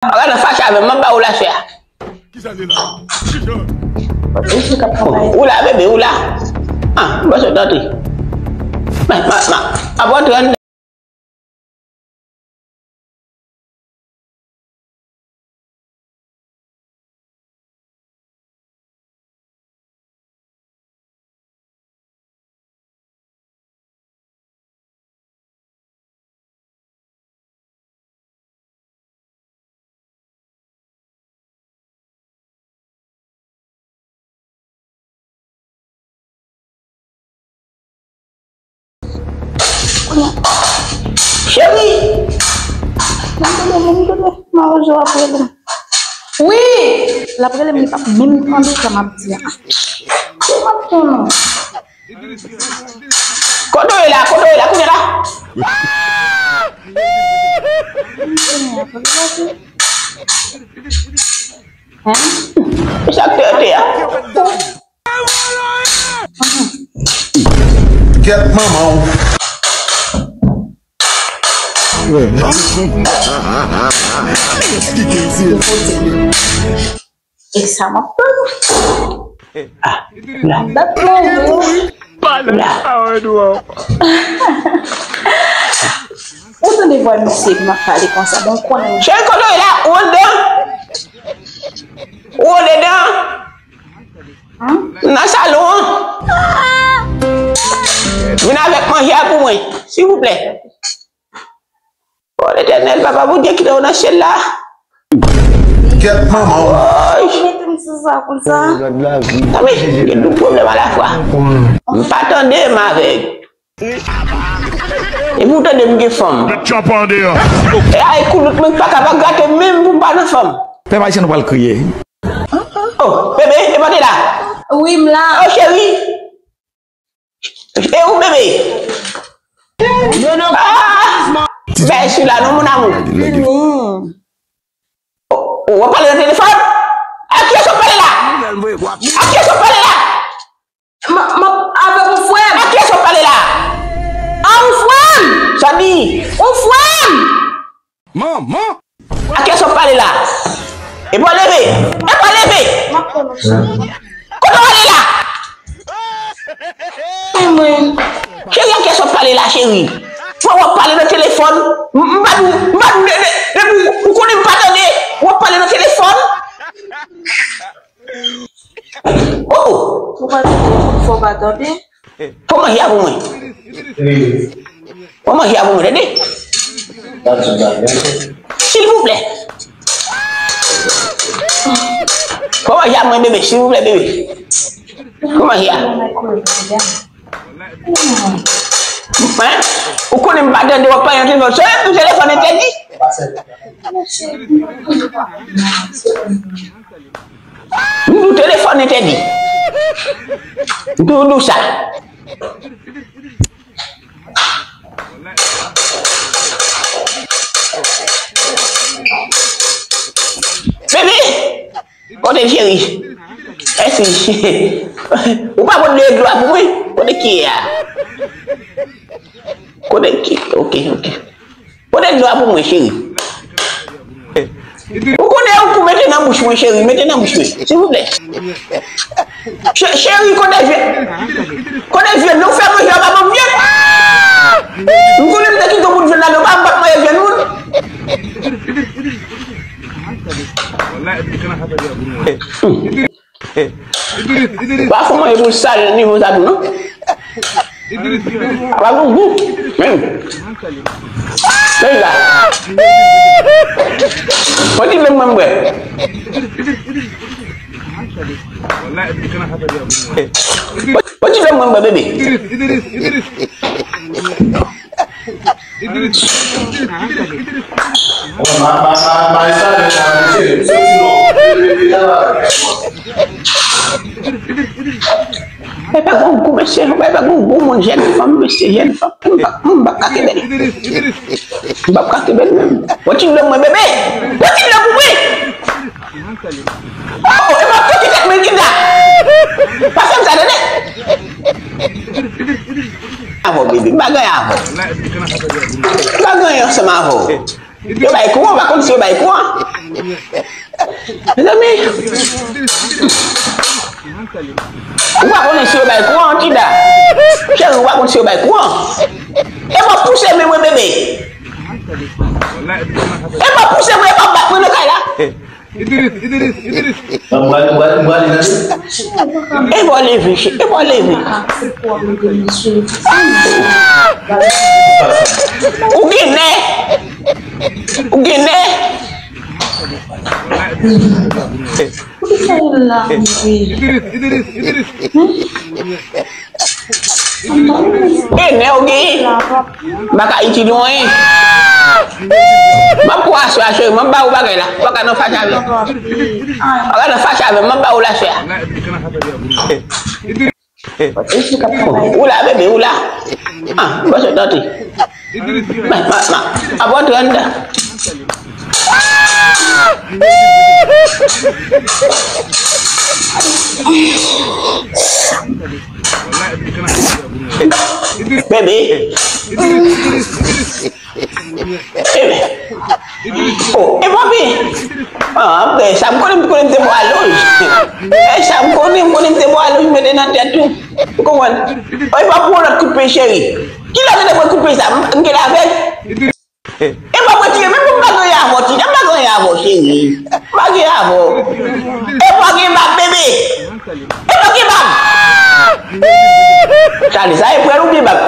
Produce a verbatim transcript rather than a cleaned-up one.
Ou ka nan fache avè m, m ap ba ou lachè a. Ou la, bebe, ou la. Ah, m pa sot antre. Ma, ma, ma, ap antre anndan. Cheri! Mwen tande, mwen tande. Mawozo ap rele m. Wi! L ap rele m, li p ap menm tande sa m ap di a. Kote w ye la? Kote w ye la? Kounye a la? Hein? Sa k te, te a? Kèt manman w. E sa m ap tann. Ah, la. Dat mwen wi. Ou tande vwa misye ki m ap pale konsa, bon, konnen. Cheri, kote w ye la? Ou anndan? Ou anndan? Nan salon an. Vin avèk manje a pou mwen, silvouplè. O Letènèl, Papa Bondye ki nan syèl la. Kèt manman w. Mete m sou sa konsa. Tanpri, gen tout pwoblèm alafwa. M pa tande, m avèg. Epi w tande m gen fanm. Met tchanpan deyò. E ay koulout mwen pa ka pa grate menm pou m pa nan fanm. Pèp ayisyen nou pral kriye. Oh, bebe, e pa te la? Wi, m la. Oh, cheri. E ou, bebe? Ah! Bèl sila, non, mon amour. Ou, ou w ap pale nan telefòn? Ak kiyès w ap pale la? Ak kiyès w ap pale la? M, m ap avèk yon frè m. Ak kiyès w ap pale la? A yon frè m. Sa di? Yon frè m. Manman. Ak kiyès w ap pale la? E pa leve. E pa leve. M ap konnen. Kote w ale la? Ay mwen. Cheri, ak kiyès w ap pale la, cheri? Fò w ap pale nan telefòn. M, m pa di w, m pa di w, de, de, depi w konnen m pa tande, w ap pale nan telefòn. Oh, oh. Ou pa tande, fò w pa tande. Pran manje a pou mwen. Pran manje a pou mwen, tande? Silvouplè. Pran manje a pou mwen, bebe, silvouplè, bebe. Pran manje a. Hein? Ou konnen m pa tande, w ap pale nan telefòn. Se menm tou telefòn entèdi. M di w telefòn entèdi. M toujou di w sa. Bebe! Kote cheri? Èske ou pa pot de dlo a pou mwen? Kote ki ye a? Kote ki? Ok, ok. Pote dlo a pou mwen, cheri. Ou konnen ou pou mete nan bouch mwen, cheri. Mete nan bouch mwen, silvouplè. Che-, cheri, kote vyann? Kote vyann? Nou fè manje a pa ban m vyann. M konnen m te kite yon bout vyann la, men ou pa m pa t manje vyann moun. Ou pa fè manje pou l sal nivo sa tou, non? Pa gen gou. Men. Men la. Pran ti dlo mwen bwè. Pran ti dlo mwen bwè, bebe. Bay pa gon gou, mesye, bay pa gon gou, moun, jèn fanm, mesye, jèn fanm. M pa, m pa ka kenbe l. M pa ka kenbe l menm. Pran ti dlo mwen, bebe. Pran ti dlo pou mwen. Oh, e pa kote tèt mwen ki la. Pa fè m sa, tande. Avè w, bebe, m pa gen anyen avè w. M pa gen anyen ansanm avè w. Yo bay kou an, pa konn si yo bay kou an. Mezanmi, ou pa konnen si yo bay kouran, Tida? Cheri, ou pa konn si yo bay kouran? E pa pouse men mwen, bebe. E pa pouse mwen, e pa bat mwen nan kay la. Idris, Idris, Idris. Mwen, mwen, mwen, mwen, e pa leve, e pa leve. Ou gen nè. Ou gen nè. Poukisa w la, mwen? Idris, Idris, Idris. E nè w gen? M pa ka itil ou anyen. M ap pran aswè a, cheri, m ap ba ou bagay la. Ou pa ka nan fache avè m. Ou pa ka nan fache avè m, m ap ba ou la, cheri. Ou la, bebe, ou la. Ah, bon, se tante. Ma, ma, ma, ap rantre anndan. Bebe. Bebe. Oh, e papi. Ah, apre sa, m konnen, m konnen m te bò alonj. E sa, m konnen, m konnen m te bò alonj, m mete nan tèt ou. Ou konprann? Oh, e pa pou yon lòt kout pye, cheri. Kilè w te dwe kout pye sa? M, m gen avè l. E pa pou retire, menm pou m pa gen anyen avè w, Tida, m pa gen anyen avè w, cheri. M pa gen anyen avè w. E pa gen bab, bebe. E pa gen bab. Chali, sa e prèl ou gen bab?